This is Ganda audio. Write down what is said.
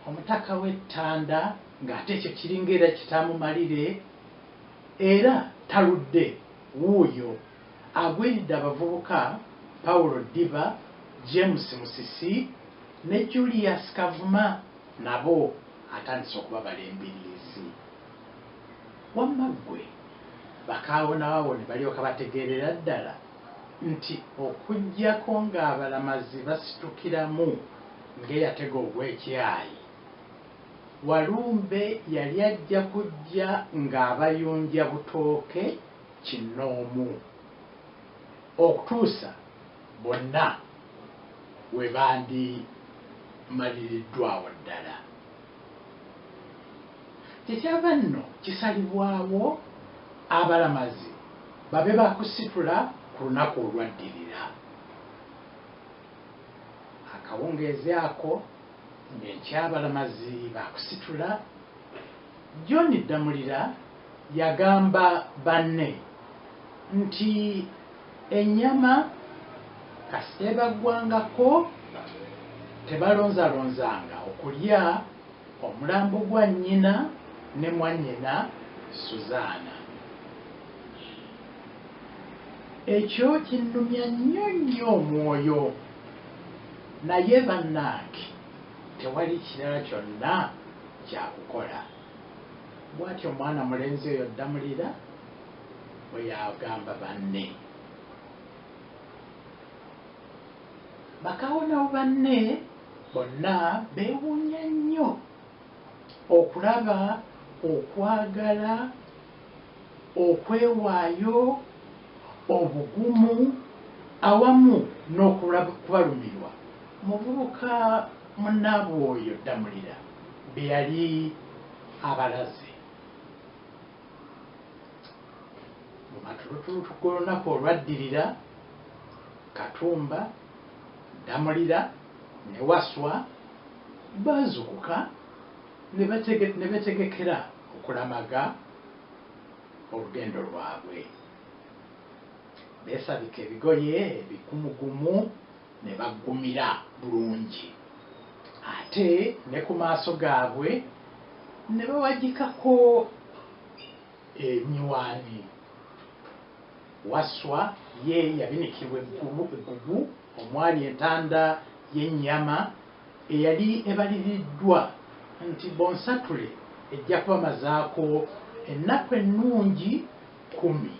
Omutaka w'e Ttanda ng'ate ekyo kiringa era kitaamumalire era taludde wuuyo agwiridde abavubuka Paulo Ddiba, James Musisi ne Julius Kavuma nabo atandise okubabala embiriizi. Wamma ggwe bakaawonawo ne balyoka bategeerera ddala nti okuggyako ng'abalamazi basitukiramu ng'eyatega ogw'ekyayi, Walumbe yali ajja kujja ng'abayunja butooke kinnoomu okutuusa bonna we bandimaliriddwawo ddala. Kyekyava nno kisalibwawo abalamazi babe ba kusitula ku lunaku olwaddirira. Akawungeezi ako ng'enkya abalamazi ba kusitula, John Ddamulira yagamba banne nti ennyama kasita ebaggwangako tebalonzalonzanga okulya omulambo gwa nnyina ne mwannyina Suzaana. Ekyo kinnumya nnyo nnyo omwoyo. Naye bannange tewali kirala kyonna kya kukola. Bw'atyo mwana mulenzi oyo Ddamulira bwe yagamba banne. Bakawonawo banne bonna beewuunya nnyo okulaba okwagala, okwewaayo, obugumu awamu n'okubalumirwa muvubuka munnaabwe oyo Ddamulira bye yali abalaze. Mu matulutulu g'olunaku olwaddirira, Katumba, Ddamulira ne Wasswa baazukuka ne betegekera okulamaga olugendo lwabwe. Beesabika ebigoye ebigumugumu ne baggumira bulungi ate ne ku maaso gaabwe ne bawagikako emiwaani. Wasswa ye yabinikibwa eggugu omwali entanda y'ennyama eyali ebaliriddwa nti bonsatule ejja kubamazaako ennaku ennungi kkumi.